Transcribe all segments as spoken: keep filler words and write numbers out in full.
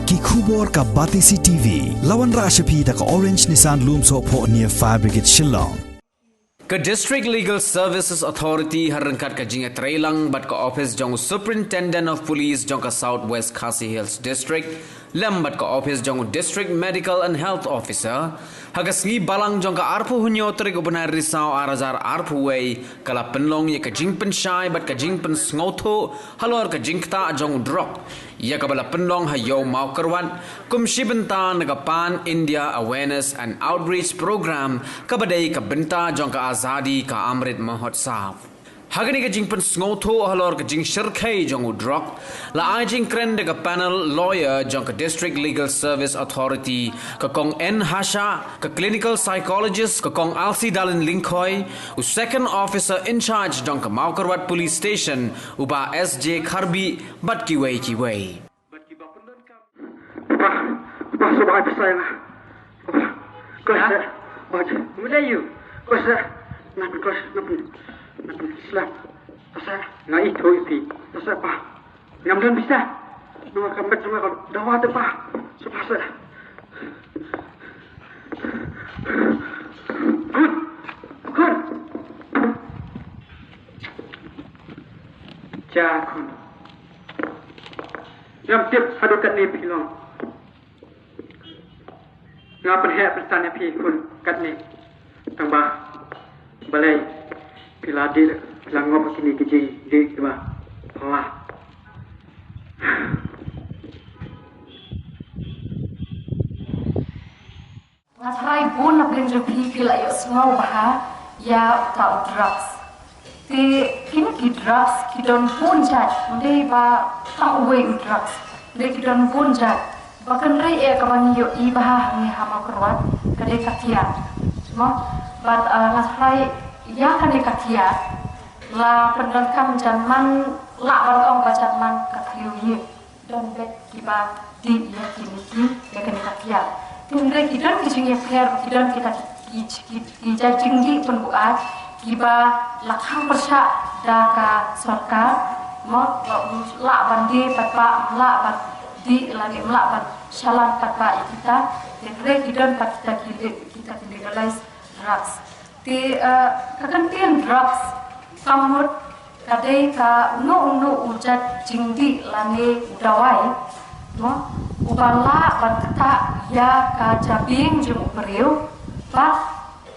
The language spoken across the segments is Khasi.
Ki khubor ka Batesi T V. La wanrah sha phi da ka Orange Nissan Lumsohphoh near Fire Brigade Shillong. Ka District Legal Services Authority ha ryngkat ka jingïatreilang bad ka ophis jong u Superintendent of Police jong ka South West Khasi Hills District lem bad ka ophis jong u District Medical and Health Officer, ha ka sngi Balang jong ka arphew hynñiew tarik u bnai Risaw ar hajar arphew wei, ka la pynlong ïa ka jingpynshai bad ka jingpynsngewthuh halor ka jingktah jong u drok, ïa kaba la pynlong ha Ïew Mawkyrwat kum shi bynta na ka Pan India Awareness and Outreach Program, kaba dei ka bynta jong ka Azadi Ka Amrit Mahotsav. Ha kane ka jingpynsngewthuh halor ka jingshyrkhei jong u drok, la ai jingkren da ka panel lawyer jong ka District Legal Service Authority, ka Kong N Hasha, ka clinical psychologist, ka Kong Alsidalin Lyngkhoi, u second officer in charge jong ka Mawkyrwat Police Station, u Bah S J Kharbih, bad kiwei kiwei. Papa, papa, shu bahai pisa ïa nga. Papa, koi seh, bahai. Mula yu. Koi seh. Nang koi, nang, nang slap. Pasa. Nga i thoi pi. Pasa pa. Ngam don pisa. Nang ka met nang ka dawa te pa. Shu pasa. Khun. Khun. Ja khun. Ngam tip haduh katne phi long. Nga pynheh pynsan ïa phi khun katne. Tang ba balei phi la dih, phi la ngop ha kine ki jingdih kiba phylla. Nga tharai bun na pdeng jong phi phi la ïohsngew bha ïa uta u drugs. Te kine ki drugs ki don bun jait, ym dei ba tang uwei u drugs. Ym dei, ki don bun jait. Ba kynrei eh kaba ngi ïohi bha hangne ha Mawkyrwat ka dei ka kiad. Mo? Bad, ah, nga tharai ïa kane ka kiad la pyndonkam jan man, lah ban ong ba jan man ka khyllipmat. Don beit kiba dih ïa kine ki, ïa kane ka kiad. Te hynrei ki don ki jingïapher, ki don kita ki, ki, ki jait jingdih pynbuaid kiba la khang pyrshah da ka sorkar. Mo, lah ban dih pat ba, lah ban dih lane lah ban shalan pat ba ïa kita. Te hynrei ki don pat kita ki le-, kita ki legalized drugs. Te, eh, ka kyntien drugs ka mut ka dei ka uno uno u jait jingdih lane u dawai, mo, uba lah ban ktah ïa ka jabieng jong u briew, bad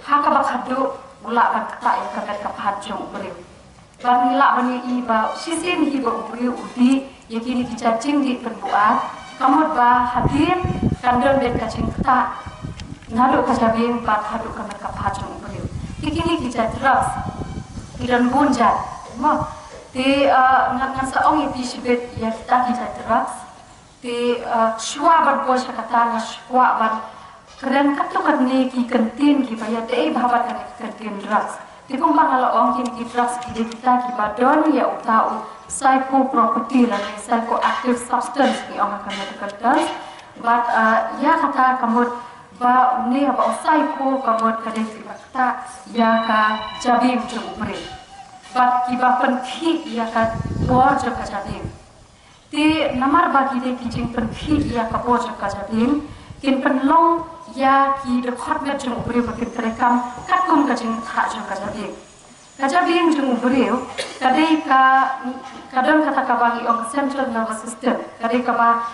ha kaba khadduh u lah ban ktah ïa ka met ka phad jong u briew. Bad ngi lah ban ïohi ba shisien hi ba u briew u dih ïa kine ki jait jingdih pynbuaid, ka mut ba hadien kan don beit ka jingktah naduh ka jabieng bad haduh ka met ka phad jong u briew. Te kine ki jait drugs ki don bun jait, mo. Te, ah, ngan, ngan sa ong ïa phi shibit ïa kita ki jait drugs. Te, ah, shuwa ban poi sha kata nga shuwa ban kren katto katne ki kyntien kiba ïadei bha bad kane ka kyntien drugs. Te kumba nga la ong, kine ki drugs ki dei kita kiba don ïa uta u psychoproperty lane psychoactive substance ngi ong ha ka medical terms. Bad, ah, ïa kata ka mut ba une ba u psycho ka mut ka dei kiba ktah ïa ka jabieng jong u briew. Bad kiba pynkhih ïa ka bor jong ka jabieng. Te namar ba ki dei ki jingpynkhih ïa ka bor jong ka jabieng, kin pynlong ïa ki dkhot met jong u briew ba kin treikam katkum ka jingktah jong ka jabieng. Ka jabieng jong u briew ka dei ka, ka don kata kaba ngi ong ka central nervous system, ka dei kaba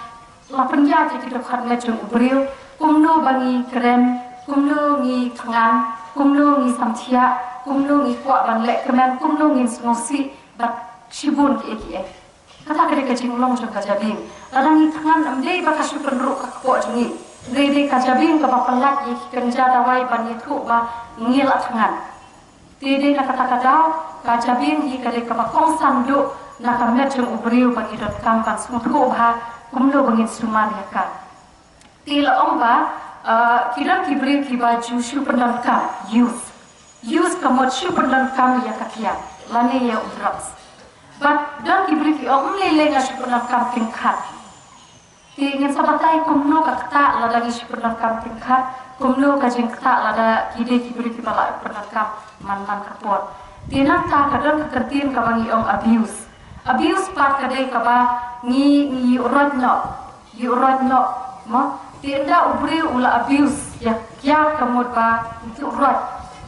la pynïaid ïa ki dkhot met jong u briew, kumno ba ngi kren, kumno ngi thngan, kumno ngi samthiah, kumno ngi kwah ban leh kmen, kumno ngin sngewsih bad shibun kiei kiei. Kata ka dei ka jinglong jong ka jabieng. Lada ngi thngan, ym dei ba ka shu pynruh ka kpoh jong ngi. Dei, dei ka jabieng kaba pyllait ïa ki kynja dawai ban ïathuh ba ngi la thngan. Te dei na kata ka daw ka jabieng hi ka dei kaba kongsan duh na ka met jong u briew ba ngi donkam ban sngewthuh bha kumno ba ngin sumar ïa ka. Te la ong ba, ah, ki don ki briew kiba ju shu pyndonkam, use. Use ka mut shu pyndonkam ïa ka kiad lane ïa u drugs. Bad don ki briew ki ong, ym lei lei nga shu pyndonkam tyngkhat. Te ngin sa batai kumno ka ktah lada ngi shu pyndonkam tyngkhat, kumno ka jingktah lada ki dei ki briew kiba la pyndonkam man man ka por. Te nangta ka don ka kyntien kaba ngi ong abuse. Abuse pat ka dei kaba ngi, ngi ïuhroit noh. Ki u roit noh, mo, te ynda u briew u la abuse ïa ka kiad, ka mut ba u roit,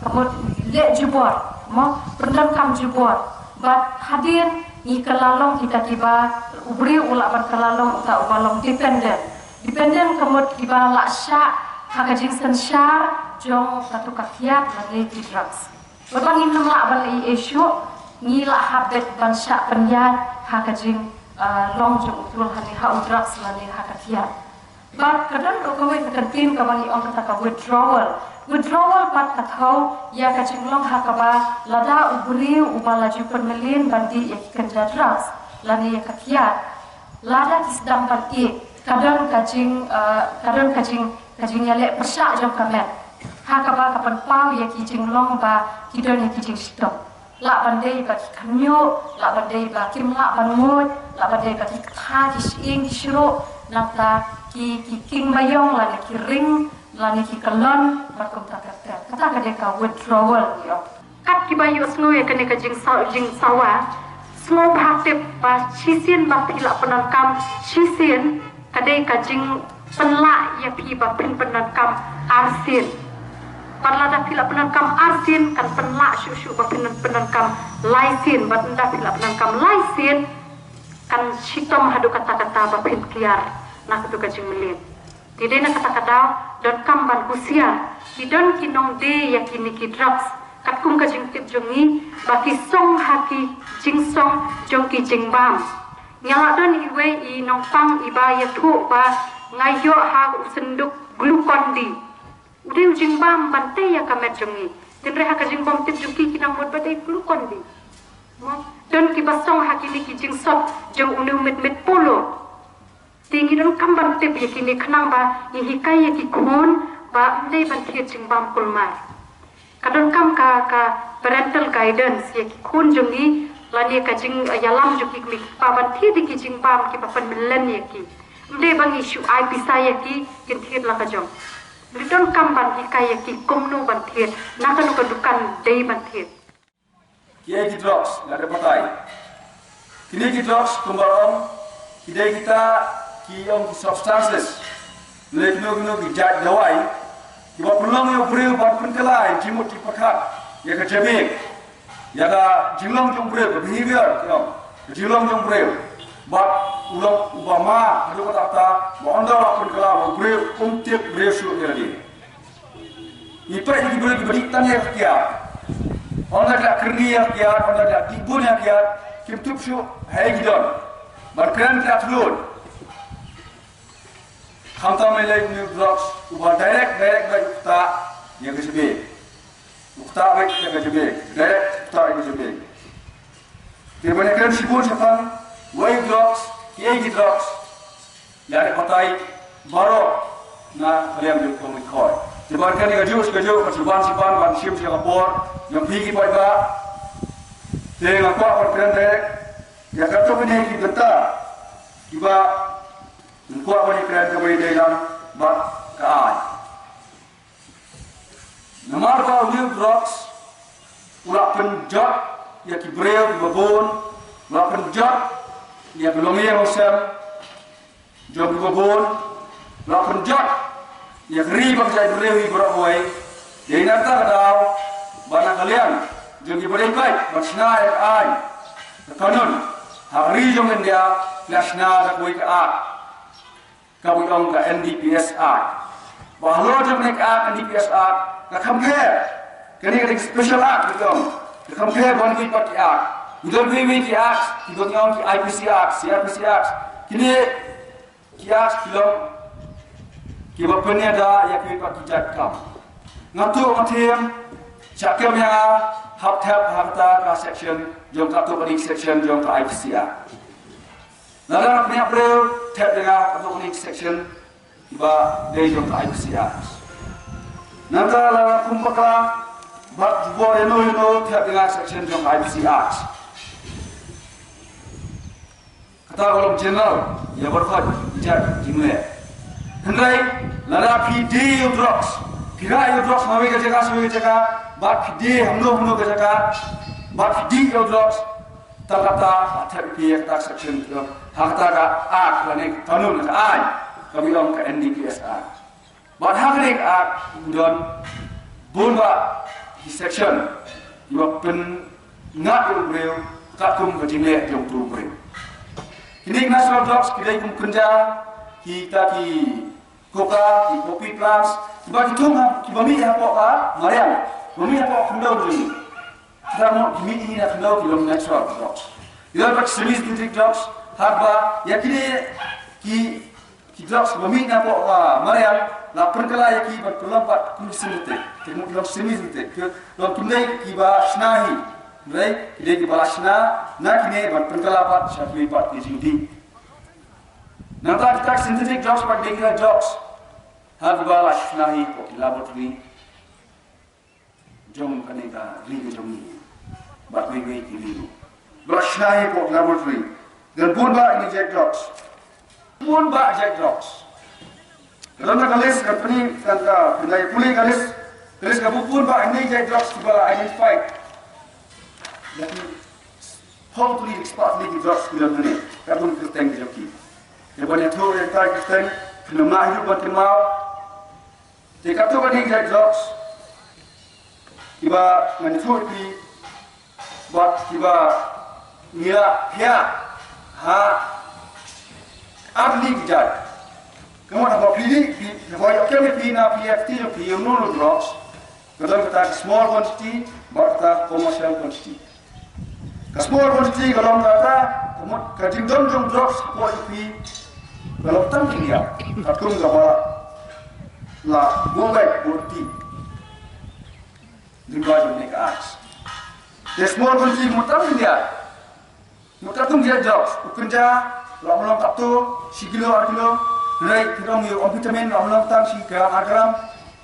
ka mut leh jubor, mo, pyndonkam jubor. Bad hadien ngi kylla long kita kiba, u briew u lah ban kylla long uta uba long dependent. Dependent ka mut kiba la shah ha ka jingsynshar jong katu ka kiad lane ki drugs. Bad ba ngim lah ban leh ei ei shuh, ngi la hap beit ban shah pynïaid ha ka jing, ah, long jong u tul lane ha u drugs lane ha ka kiad. Bad ka don ruh kawei ka kyntien kaba ngi ong kata ka withdrawal. Withdrawal pat ka thew ïa ka jinglong ha kaba lada u briew uba la ju pynmlien ban dih ïa ki kynja drugs lane ïa ka kiad, lada ki sdang ban ïeh, ka don ka jing, ah, ka don ka jing, ka jingïaleh pyrshah jong ka met, ha kaba ka pynpaw ïa ki jinglong ba ki don ïa ki jingshitom. Lah ban dei ba ki khynñiuh, lah ban dei ba kim lah ban nguid, lah ban dei ba ki ktha, ki shyieng, ki shruh, nangta ki, ki king baïong lane ki ring lane ki kyllon, bad kumta ter ter. Kata ka dei ka withdrawal, ïoh. Kat kiba ïohsngew ïa kane ka jingsaw, jingsawa, sngewbha tip ba shisien ba phi lah pyndonkam shisien, ka dei ka jingpynlah ïa phi ba phin pyndonkam arsien. Bad lada phi lah pyndonkam arsien, kan pynlah shuh shuh ba phin pyndonkam laisien, bad ynda phi lah pyndonkam laisien, kan shitom haduh katta katta ba phin kiar na katu ka jingmlien. Te dei na kata ka daw, donkam ban husiar. Ki don ki nongdie ïa kine ki drugs, katkum ka jingtip jong ngi, ba ki song ha ki jingsong jong ki jingbam. Nga la don iwei i nongpang iba ïathuh ba nga ïoh ha u synduk Glucon-D. U dei u jingbam ban tei ïa ka met jong ngi. Hynrei ha ka jingbymtip jong ki, ki nang mut ba dei Glucon-D. Mo? Don kiba song ha kine ki jingsop jong une u mit mit Polo. Te ngi donkam ban tip ïa kine khnang ba ngi hikai ïa ki khun ba ym dei ban thied jingbam kulmar. Ka donkam ka, ka parental guidance ïa ki khun jong ngi, lane ka jingïalam jong ki kmie ki kpa ban thied ïa ki jingbam kiba pynmlien ïa ki. Ym dei ba ngi shu ai pisa ïa ki, kin thied la ka jong. Ngi donkam ban hikai ïa ki kumno ban thied, na kano ka dukan dei ban thied. Kiei ki drugs, lada batai. Kine ki drugs, kumba ong, ki dei kita ki ong ki substances, lane kino kino ki jait dawai, kiba pynlong ïa u briew ban pynkylla ïa ki jingmut jingpyrkhat, ïa ka jabieng, ïa ka jinglong jong u briew, ka behavior, ki ong, ka jinglong jong u briew. Bad u long uba ma haduh katta katta, ba ynda u la pynkylla, ba u briew um tip briew shuh ïa lade. Ngi peit ki briew kiba dih tang ïa ka kiad. Ynda ki la kyrni ïa ka kiad, ynda ki la dih bun ïa ka kiad, kim tip shuh haei ki don. Ban kren ki la tlot. Khamtam lei lei une u drugs uba direct, direct beit u ktah ïa ka jabieng. U ktah beit ïa ka jabieng. Direct u ktah ïa ka jabieng. Te ban ïakren shibun shaphang wei u drugs, kiei ki drugs. Ïa ka batai baroh na ka liang jong ka Mawlai Khoi. Te ban kren ïa kajuh shi kajuh, ka shiban shiban ban shim sha ka por jong phi ki paidbah. Te nga kwah ban kren direct ïa katto katne ki bynta kiba nga kwah ban ïakren, kaba ïadei lang bad ka aiñ. Namar ba une u drugs u la pynjot ïa ki briew kiba bun, u la pynjot ïa ka longïing longsem jong kiba bun, u la pynjot ïa ka ri bad ka jaitbynriew hi baroh kawei. Dei na kata ka daw ba na ka liang jong kiba dei paid ban shna ïa ka aiñ, ka kanun, ha ka ri jong India, ki la shna da kawei ka act kaba ki ong ka N D P S Act. Ba halor jong kane ka Act, N D P S Act, ka compare, kane ka dei ka special act kaba ki ong, ka compare bad kiwei pat ki act. Ki don kiwei kiwei ki act kiba ki ong ki I P C Act, C R P C Act. Kine ki act ki long kiba pynïada ïa kiwei pat ki jait kam. Nga tuh nga them, shah kem ïa nga, hap thep ha kata ka section jong, katto katne section jong ka I P C Act. Lada nga pynïap briew, thep ïa nga katto katne section ba dei jong ka I P C Act. Nangta lada nga kum bakla bad jubor ïano ïano, thep ïa nga section jong ka I P C Act. Kata ka long general ïa baroh ki jait jingleh. Hynrei lada phi die ïa u drugs, phi rah ïa u drugs na kawei ka jaka sha kawei ka jaka, bad phi die ha kano kano ka jaka, bad phi die ïa u drugs, Tang kata, ha thep ïa kata ka section, ha kata ka act lane ka kanun ka aiñ kaba ong ka N D P S Act. Bad ha kane ka act don bun bah ki section kiba pynngat ïa u briew katkum ka jingleh jong u briew. Kine ki natural drugs ki dei kum kynja, kita ki coca, ki poppy plants, kiba ki thung ha, kiba mih hapoh ka mariang, kiba mih hapoh khyndew jong ngi. Kita mo ki mih hi na khyndew ki long natural drugs. Ïa ka semi synthetic drugs, haba ïa kine ki, ki drugs ba mih napoh ka mariang la pynkylla ïa ki ban pynlong pat kum ki synthetic. Te mo ki long semi synthetic, ki long kim dei kiba shna hi. Hynrei ki dei kiba la shna na kine ban pynkylla pat sha kiwei pat ki jingdih. Nangta kita ki synthetic drugs pat dei kita drugs ha kiba la shna hi hapoh ki laboratory jong kane ka ri ka jong ngi. Bad wei wei ki ri ruh ba la shna hi hapoh ki laboratory. Don bun bah ine jait drugs. Bun bah jait drugs. Don ka list ka pynlong, kan ka pynlong pule ka list. Ka list ka bun bun bah ine jait drugs kiba la identify. Laki hong tuli expert ni ki drugs ki don hangne. Ka bun kyrteng ki jong ki. Ïa ban ïathuh ïa kita ki kyrteng, phin ym lah hi ruh ban kynmaw. Te katto katne ki jait drugs kiba ngan ïathuh ïa phi, bad kiba ngi la phiah ha ar tylli ki jait. Ka mut haba phi, phi, haba ïoh kem ïa phi na phi ïa kti jong phi ïa uno uno drugs, ka don kata ka small quantity bad kata commercial quantity. Ka small quantity ka long kata, ka mut ka jingdon jong drugs hapoh jong phi ka long tang khyndiat, katkum kaba la buh beit buh reti lyngba jong kane ka act. Te small quantity ka mut tang khyndiat. Mut katkum ki jait drugs, u kynja la ym long katto, shi kilo, ar kilo, hynrei ki ong ïa u amphetamine la ym long tang shi gram, ar gram,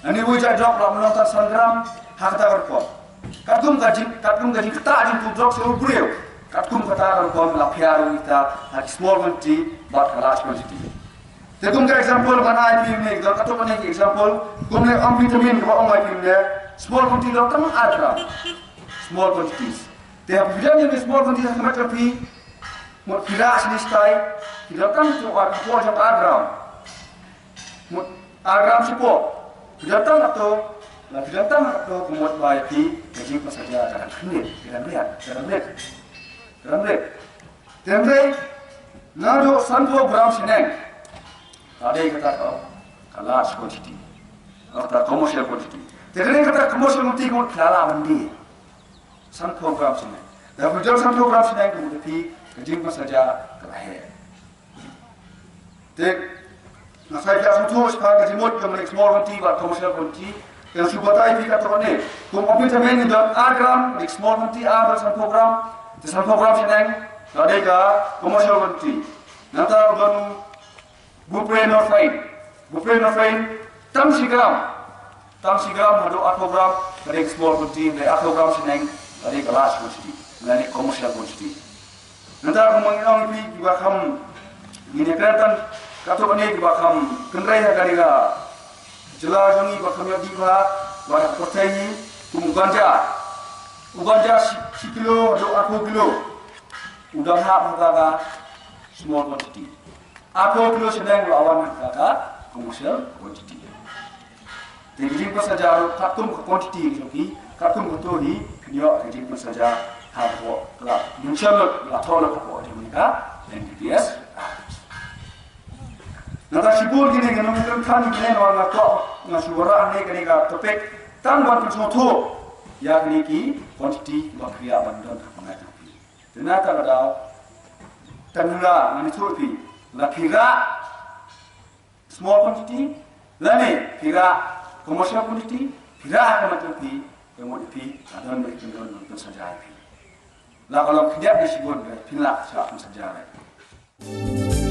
lane uwei jait drug la ym long tang san gram, ha kata ka rukom. Katkum ka jing, katkum ka jingktah jong utu u drugs ïa u briew, katkum kata ka rukom la phiah ruh ïa kita ha ki small quantity bad ka large quantity. Te kum ka example ban ai phi ne, katto katne ki example, kum ne amphetamine kaba ong ai phi ne, small quantity la tang ar gram. Small quantities. Te haba phi don ïa une u small quantity ha khmat jong phi, mut phi rah shane shatai, phi don tang shapoh, shapoh jong ar gram. Mut ar gram shapoh. Phi don tang kato, la phi don tang kato, ka mut ba ïa phi ka jingpynsaja ka dang khyndiat, ka dang riat, ka dang riat, ka dang riat. Te hynrei naduh sanphew gram shaneng, ka dei kata ka, ka large quantity, kata commercial quantity. Te ka dei kata commercial quantity ka mut phi la lah ban die. Sanphew gram shaneng. Lada phi don sanphew gram shaneng ka mut ïa phi ka jingpynsaja ka la heh. Te nga sa ïa sngewthuh shaphang ka jingmut jong kane ka small quantity bad commercial quantity. Te nga shu batai ïa phi katto katne. Kum amphetamine ngi don ar gram, dei ka small quantity, ar bad sanphew gram. Te sanphew gram shaneng ka dei ka commercial quantity. Nangta don buprenorphine. Buprenorphine tang shi gram. Tang shi gram haduh arphew gram ka dei ka small quantity, hynrei arphew gram shaneng ka dei ka large quantity, lane commercial quantity. Nangta kumba ngi ong ïa phi kiba kham, ngin ïa kren tang katto katne kiba kham kynrei ha kane ka jylla jong ngi ba kham ïoh dih bha, ba ha ka pyrthei ngi, kum u ganja. U ganja shi, shi kilo haduh arphew kilo u dang hap ha kata ka small quantity. Arphew kilo shaneng la wan ha kata ka commercial quantity. Te ka jingpynsaja ruh katkum ka quantity ka jong ki, katkum kato hi phin ïoh ka jingpynsaja hapoh ka la mention lut, la thoh lut hapoh jong ka N D P S. Nangta shibun kine nga nang kren than kine nga, nga kwah nga shu wanrah ne kane ka topic tang ban pynsngewthuh ïa kine ki quantity ba phi hap ban don ha pynïaid jong phi. Te na kata ka daw tang la ngan ïathuh ïa phi, la phi rah small quantity lane phi rah commercial quantity, phi rah ha ka met jong phi, ka mut ïa phi ka don beit ka don ban pynsaja ïa phi. La ka long khyndiat ne shibun, phin lah shuwa pynsaja ïa phi.